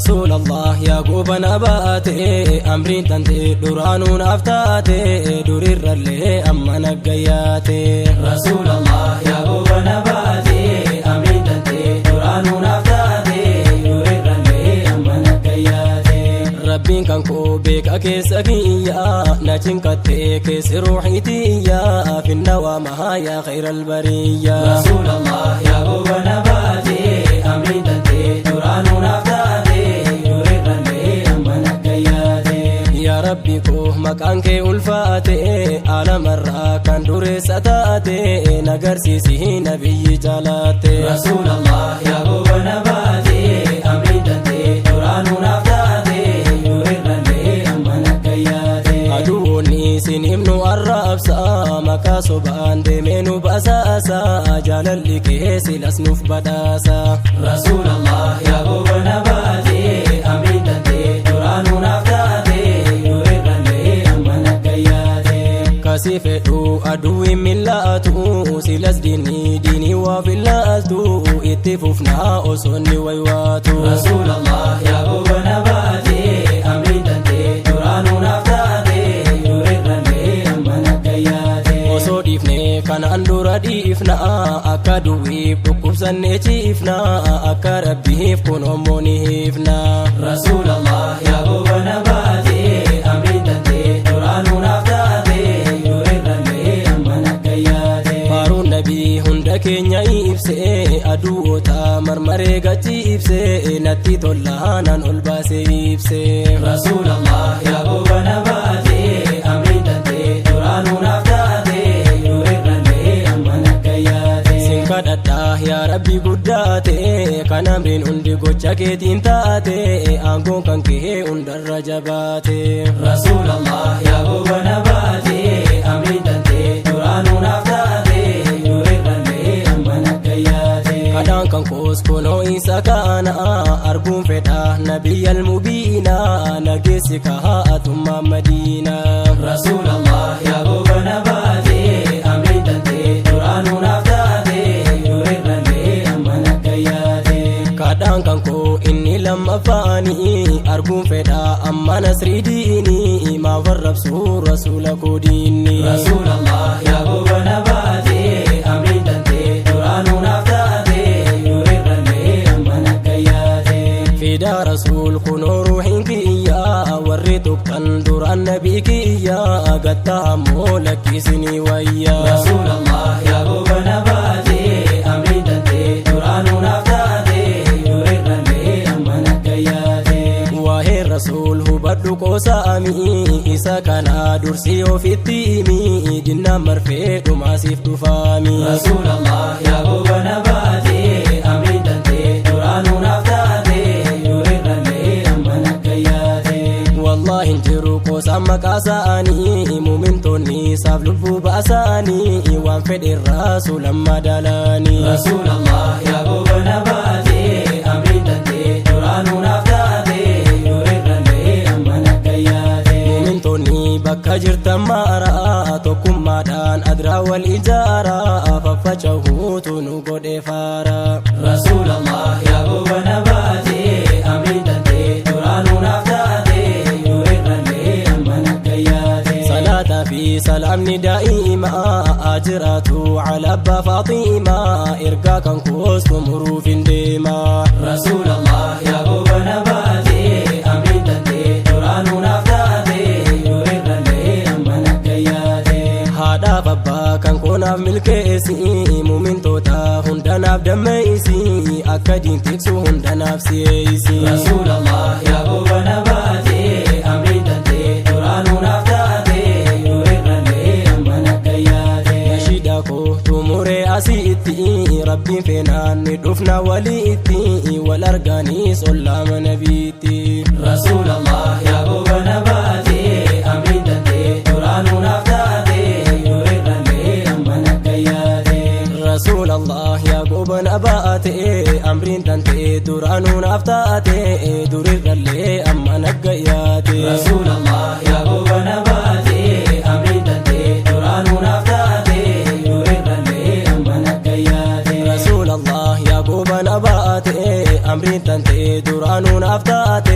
Rasuulallah yaa goobana baate, amriin tante duraanuu naaf taate, durirrallee amma nagayyaate. Rasuulallah yaa goobana baate, amriin tante duraanuu naaf taate, durirrallee amma nagayyaate. Rabbiin kan koo beeka keessa kiyya, na cinqattee keessi ruuxitiyya, finna waamahaa yaa khayral bariyya. Rasuulallah yaa goobana baate, amriin tante duraanuu naaf taate, durirrallee amma nagayyaate. Yaa Rabbi koo maqaan kee ulfaate, aalamarraa kan dureessa taate, nagarsiisi nabiyyi jaalatte. Rasuulallah yaa goobana baate, amriin tante duraanuu naaf taate, durirrallee amma nagayyaate. Aduun isin himnu arraabsa, maqaa sobaan deemee nu basaasa, jaalalli kee silas nuuf badhaasa. Rasuulallah yaa goobana baate, amriin tante duraanuu naaf taate, durirrallee amma nagayyaate. Kasi fedhu aduwwi millaatu, silas diinii diinii waa filaaltu, itti fufnaa osoo inni waywaatu. Rasuulallah yaa goobana baate, amriin tante duraanuu naaf taate, durirrallee amma nagayyaate. Osoo dhiifnee kanaan dura dhiifna, akka duwwiif dhukkubsannee ciifna, akka rabbiif kun ommoo ni hiifna. Rasuulallah yaa goobana baate, amriin tante duraanuu naaf taate, durirrallee amma nagayyaate. Faaruun nabii hunda keenya ibsee, aduwwoota marmaree gachi ibsee, natti tollaanaan ol baasee ibsee. Rasuulallah yaa goobana baate, amriin tante duraanuu naaf taate, durirrallee amma nagayyaate. Sin kadhadhaa yaa Rabbi guddaate, kan amriin hundi gocha keetiin taate, aangoon kan kee hundarra jabaate. Rasuulallah yaa goobana baate, amriin tante duraanuu naaf taate, durirrallee amma nagayyaate. Kadhaan kan koos kunoo isa kana, arguun fedha nabiyyal mubiina, nageessi kaa'atummaa Madiina. Rasuulallah yaa goobana baate, amriin tante duraanuu naaf taate, durirrallee amma nagayyaate. Kadhaan kan koo inni lammaffaanii, arguun fedha amma nasrii diinii, maaf arrabsuu rasuula koo diinni. Rasuulallah yaa goobana baate, amriin tante duraanuu naaf taate, durirrallee amma nagayyaate. Fidaa rasuul kunoo ruuxiin kiyya, warri tuqxan duraan nabii kiyya, gattaa ammoo lakkisinii wayya. Rasuulallah yaa goobana baate, amriin tante duraanuu naaf taate, durirrallee amma nagayyaate. Waa'ee rasuul hubadhu qoosaami, isa kana dursi ofitti himi, dinnaan marfee dhumaasiif dhufaami. Rasuulallah yaa goobana baate, amriin tante duraanuu naaf taate, durirrallee amma nagayyaate. Wallaahi hin jiru qoosaan maqaa isaanii, muumintoonni isaaf lubbuu baasaanii, waan fedhe rasuulan madalaanii. Rasuulallah yaa goobana baate, amriin tante duraanuu naaf taate, durirrallee amma nagayyaate. Muumintoonni bakka jirtan maara, tokkummaadhaan adraa wal ijaara, faffaca'uutu nu godhe faara. Rasuulallah yaa goobana baate, amriin tante duraanuu naaf taate, durirrallee amma nagayyaate. Salaataa fi salaamni daa'ima jiraatu ala abbaa Faaximaa, ergaa kan koostu muruuf hin deema. Rasuulallah yaa goobana baate, amriin tante duraanuu naaf taate, durirrallee amma nagayyaate. Haadhaaf abbaa kan koonaaf milkeessi, muumintoota hundanaaf dammeessi, akka diin tiksu hundanaaf si'eessi. Rasuulallah yaa goobana baate, amriin tante duraanuu naaf taate, durirrallee amma nagayyaate. Nashiida koo xumuree asiitti, rabbiin feenaan ni dhufna waliitti, wal arganiis ollaa nabiitti. Rasuulallah yaa goobana baate, amriin tante duraanuu naaf taate, durirrallee amma nagayyaate. Rasuulallah yaa goobana baate, amriin tante duraanuu naaf taate, durirrallee amma nagayyaate. Rasuulallah yaa goobana baate, amriin tante duraanuu naaf taate, durirrallee amma nagayyaate. Rasuulallah yaa goobana baate, amriin tante. Duraanuu naaf taate.